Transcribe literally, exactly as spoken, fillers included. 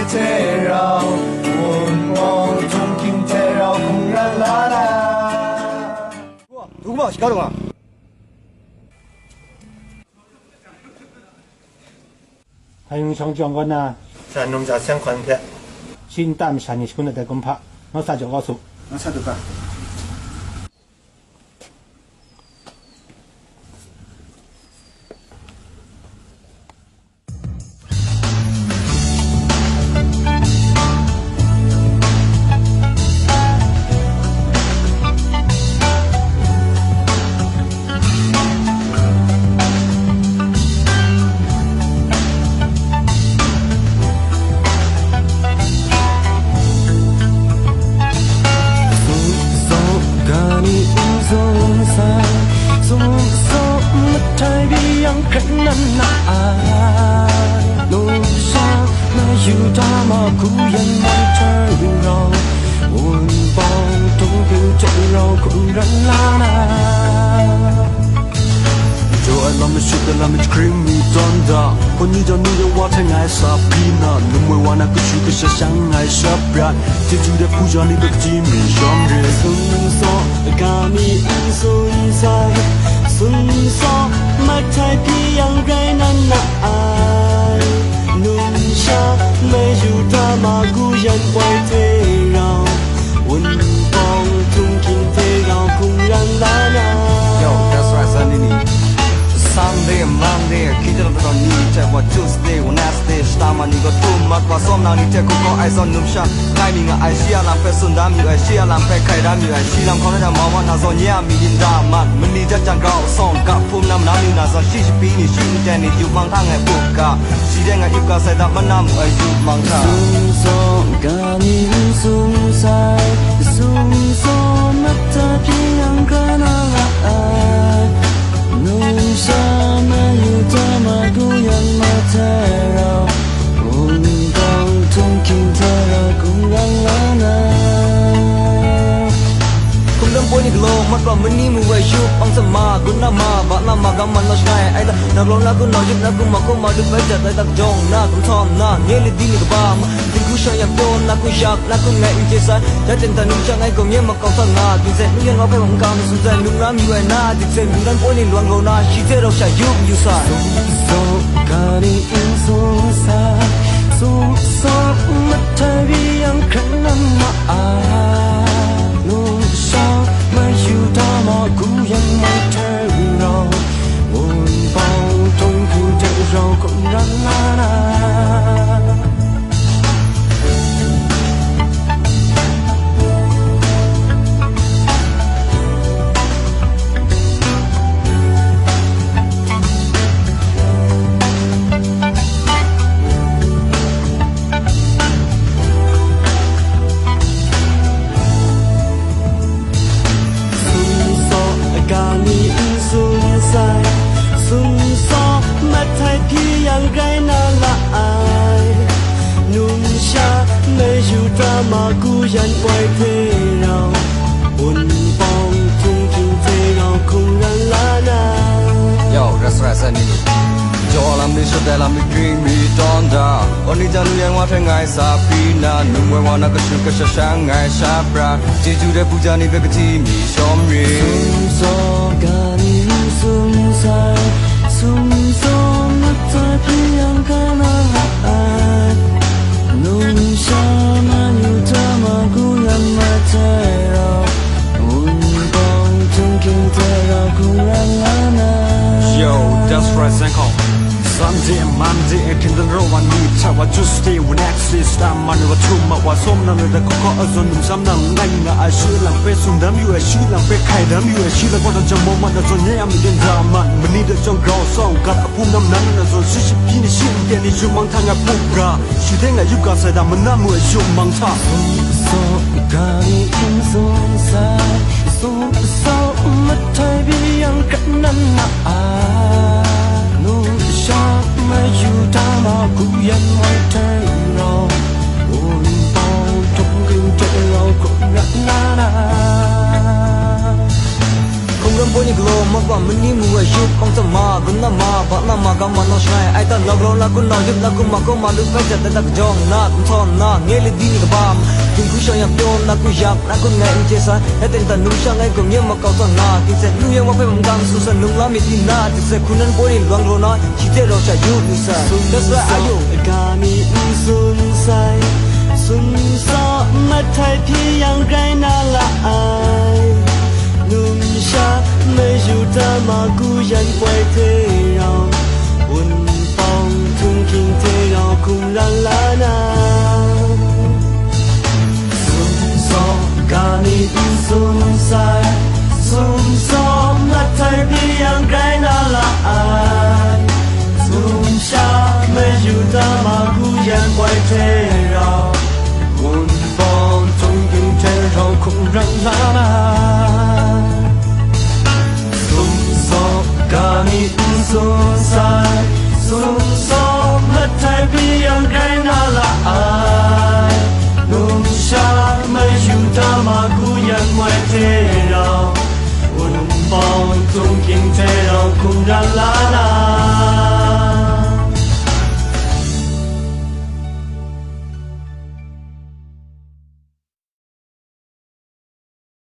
hte rau, wunpawng htunghking hte rau hkungran la na. Dugu ma, shika lu nga. Hpai ngu shawng jawng kaw na, sha num sha seng hkawn hte, shi nta masha ni shangun ai kumhpa, nau sa jaw kau su. Nau sa du ga. Sumsawk ga ni n sumsai, sumsawk matai biyang hkrat nan na ai. Numsha mayu ta ma ku yan mai hte rau, wunpawng htunghking hte rau hkungran la na. Jaw ai lam mashut ai lam mi hkring mi tawn da, hpun ni jan nu yan wa hte ngai sa pyi na, lum woi wa na kashu kasha shang ngai shap prat, chyeju de hpu ja ni hpe kaji mi shawm re. Sumsawk ga mi n sumsai, sumsawk matai hpyi yang rai nan na ai. Numsha mayu ta ma ku yan woi hte rau, wunpawng htunghking hte rau hkungran la na. Yo, that's right, Sunday ni. Sunday, Monday, hkying jahtum daw ni hte wa Tuesday, Wednesday, shata ma ni gaw htum mat wa sawm nang ni hte hkungga ai zawn numsha, ngai mi nga ai shi a lam hpe tsun da mayu ai, shi a lam hpe hkai da mayu ai, shi lam hkawng na jang mau mat na zawn nye a myi yin da mat, mani jat jang grau sawng ga hpum na mana mayu na zawn shi shapi ni shi n-ten ni yu mang hta ngai pup ga, shi de ngai yup ga sai da mana mu ai yu mang hta. Sumsawk ga ni n sumsai, sumsawk matai hpyi yang hkra na ra ai. Numsha mayu ta ma ku yan matai rau, wunpawng htunghking hte rau hkungran la na. Hkum dan poi ni galaw, mat wa mani mu ai yup, ang sama, gun na ma, ba na ma, gam man na shangai, ai da, na galaw na gun na yup, na gun ma, kum ma, lup ai jat, ai da, jawng na, gun htawm na, nye lit di ni kaba, ma, Dinghku shang yang pyaw na hku yak, na hku ngai n chye sai, ya ten dan nung shang ai gaw nye makau sa nga, ging sai, nung yang ngau hpe mung kam, sun sai, nung ram yu ai na, dik sai, nung dan poi ni lawang rau na, shi hte rau sha yu, yu sai. Sumsawk ga ni n sumsai, sumsawk matai biyang hkrat nan ma ai. Numsha mayu ta ma ku yan mai hte rau, wunpawng htunghking hte rau hkungran la na. Sumsawk ga ni n sumsai, sumsawk matai hpyi yang rai na la ai. Numsha mayu ta ma ku yan woi hte rau, wunpawng htunghking hte rau hkungran la na. Yo, that's right, Sunday ni. Jaw lam ni shut ai lam mi hkring mi tawn da, hpun ni jan nu yan wa hte ngai sa pyi na, num woi wa na kashu kasha shang ngai sha pra, chyeju de hpu ja ni hpe kaji mi shawm re. Sumsawk ga ni n sumsai, sumsawk matai hpyi yang hkra na ra ai. Numsha mayu ta ma ku yan matai rau, wunpawng htunghking hte rau hkungran la na. Yo, that's right, Zengkong. Sunday, Monday, hkying dan rau wa ni hte wa Tuesday, Wednesday, shata ma ni wa htum mat wa sawm nang ni da hkawhkawh a zawn numsha nang ngai nga ai shi lam hpe tsun dam yu ai, shi lam hpe hkai dam yu ai, shi lam gaw da jang mau mat na zawn nye a myi yin da mat, mani da jang grau sawng gat a hpum nam nan na zawn shi shapi ni shi n-ten ni yu mang hta nga pup ga, shi hte nga yup ga sai da, mana mu ai yu mang hta. Sumsawk ga ni n sumsai, sumsawk matai biyang hkrat nan na ai. Numsha mayu ta ma ku yan woi hte rau, wunpawng htunghking hte rau hkungran la na. Hkungran poi ni galaw, mak wa Mani mu ai yup, kawng tama, gun na ma, ba na ma, ga ma naw shangai, ai ta nau grau na, kun nau yup na, kun ma, kaw ma, lu bai jat, da da kajawng na, kun htawn na, nge le di ni kaba, dinghku shawng yang pyaw na, kun yak na, kun ngai n chye sa, ya ten ta num shang ai, kum nyem ma kau tang na, tingse nu yang ma hpe mungkang, su sa num la mi di na, tingse hku nan poi ni lawang raw na, shi hte rau sha yu lu sa. That's why I, yo. Ga mi n tsun sai, tsun sa, mat htai hpyi yang grai na la ai. Numsha mayu tama ku yan poi hte rau, wunpawng htung hkying hte rau hkum ran la na. Sum saw ga ni n sum sai, sum saw mat htai hpyi yang grai na la ai. Sum sha mayu tama ku yan poi hte rau, wunpawng htung hkying hte rau hkum ran la na. Sum saw ga ni n sum sai, sum saw mat htai hpyi yang grai na la ai. Numsha mayu tama ku yan poi hte rau, wunpawng htung hkying hte rau hkum ran la na.